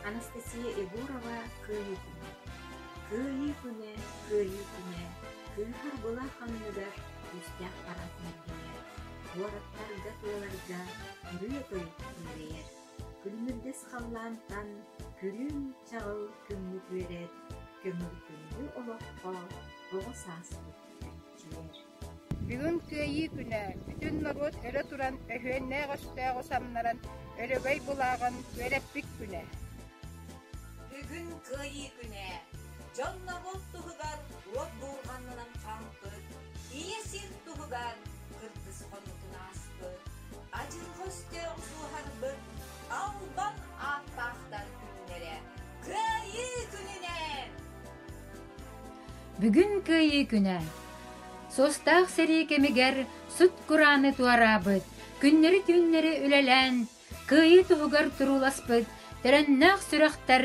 Анастасия Егорова Кыайыы күнэ Кыайыы күнэ, Кыайыы күнэ, кыыһар былаах анныгар күүстээх парад ньиргийэр, куораттарга, тыаларга ырыа-тойук күөрэйэр, күлүмүрдэс халлаантан күрүҥ чаҕыл күммүт үөрэр, көҥүл күндү олоххо оҕо сааспыт эрчийэр. Бүгүн Кыайыы күнэ, бүтүн норуот өрө туран өһүөннээх өстөөҕү самнаран өрөгөй былааҕын үөрэппит күнэ. Бүгүн Кыайыы күнэ, дьон-норуот туһугар уот буурҕаннанан хаампыт, ийэ сир туһугар кыргыс хонуутун ааспыт, адьырҕа өстөөҕү суоһарбыт албан ааттаахтар күннэрэ Кыайыы күнүнэн! Бүгүн Кыайыы күнэ. Суостаах сэрии кэмигэр сут-курааны туораабыт, күннэри-түүннэри үлэлээн, Кыайыы туһугар турууласпыт төлөннөөх сүрэхтэр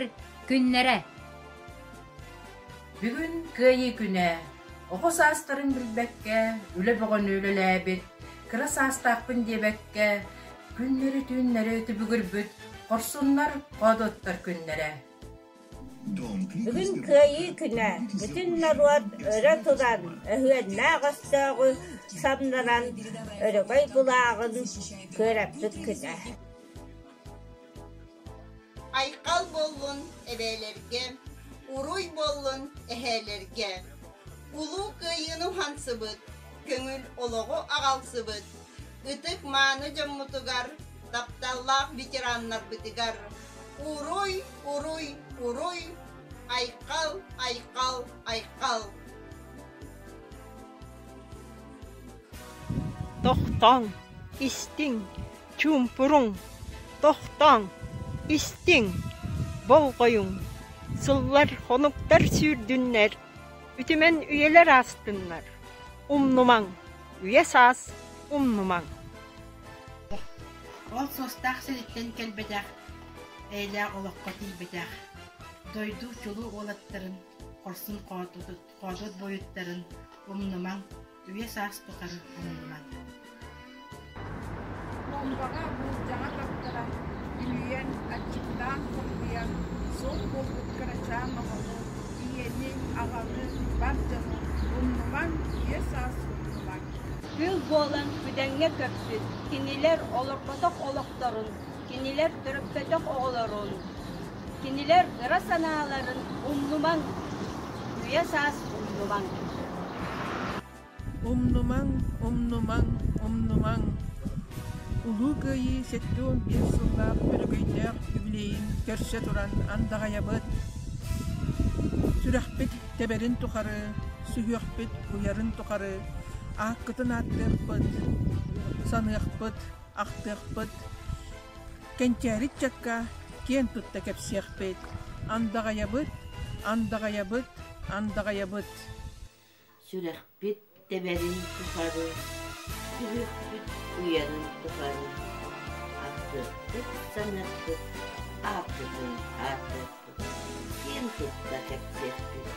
күннэрэ. Бүгүн Кыайыы күнэ. Оҕо саастарын билбэккэ, үлэ бөҕөнү үлэлээбит, кыра саастаахпын диэбэккэ, күннэри-түүннэри түбүгүрбүт хорсуннар, хоодуоттар күннэрэ. Бүгүн Кыайыы күнэ, бүтүн норуот өрө туран, өһүөннээх өстөөҕү самнаран, өрөгөй былааҕын күөрэппит күнэ. Айхал буоллун эбээлэргэ, уруй буоллун эһээлэргэ! Улуу Кыайыыны уһансыбыт, көҥүл олоҕу аҕалсыбыт ытык-мааны дьоммутугар, тапталлаах ветераннарбытыгар Уруй, уруй, уруй, айхал, айхал, айхал! Тохтооҥ, истиҥ, чуумпуруҥ, тохтооҥ, истиҥ, болҕойуҥ, сыллар, хонуктар сүүрдүннэр, үтүмэн үйэлэр аастыннар, умнумаҥ, үйэ саас умнумаҥ. Ол суостаах сириттэн кэлбэтэх, эйэлээх олоххо тиийбэтэх, дойду чулуу уолаттарын, хорсун хоодуот буойуттарын умнумаҥ, үйэ-саас тухары умнумаҥ. Буомбаҕа, буулдьаҕа таптаран, үлүйэн, аччыктаан хоргуйан, суох буолбут кырачаан оҕону, ийэни, аҕаны, бар дьону умнумаҥ, үйэ-саас умнумаҥ. Күл буолан күдэҥҥэ көппүт, кинилэр олорботох олохторун, кинилэр төрөппөтөх оҕолорун, кинилэр ыра санааларын умнумаҥ, үйэ-саас умнумаҥ. Умнумаҥ, умнумаҥ, умнумаҥ! Улуу Кыайыы 75 сыллаах өрөгөйдөөх үбүлүөйүн көрсө туран андаҕайабыт! Сүрэхпит тэбэрин тухары, сүһүөхпүт уйарын тухары ааккытын ааттыахпыт, саныахпыт, ахтыахпыт, кэнчээри ыччакка киэн тутта кэпсиэхпит. Андаҕайабыт, андаҕайабыт, андаҕайабыт! Сүрэхпит тэбэрин тухары, сүһүөхпүт уйарын тухары, ахтыахпыт, саныахпыт, ааппытын ааттыахпыт, киэн тутта кэпсиэхпит.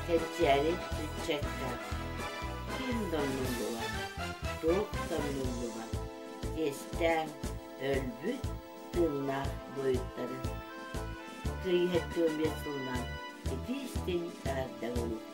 Кэнчээри ыччакка ким да умнуллубат, туох да умнуллубат, чиэстээн өлбүт тыыннаах буойуттары. Кыайыы 75 сылынан итии-истиҥ эҕэрдэ буолуохтун.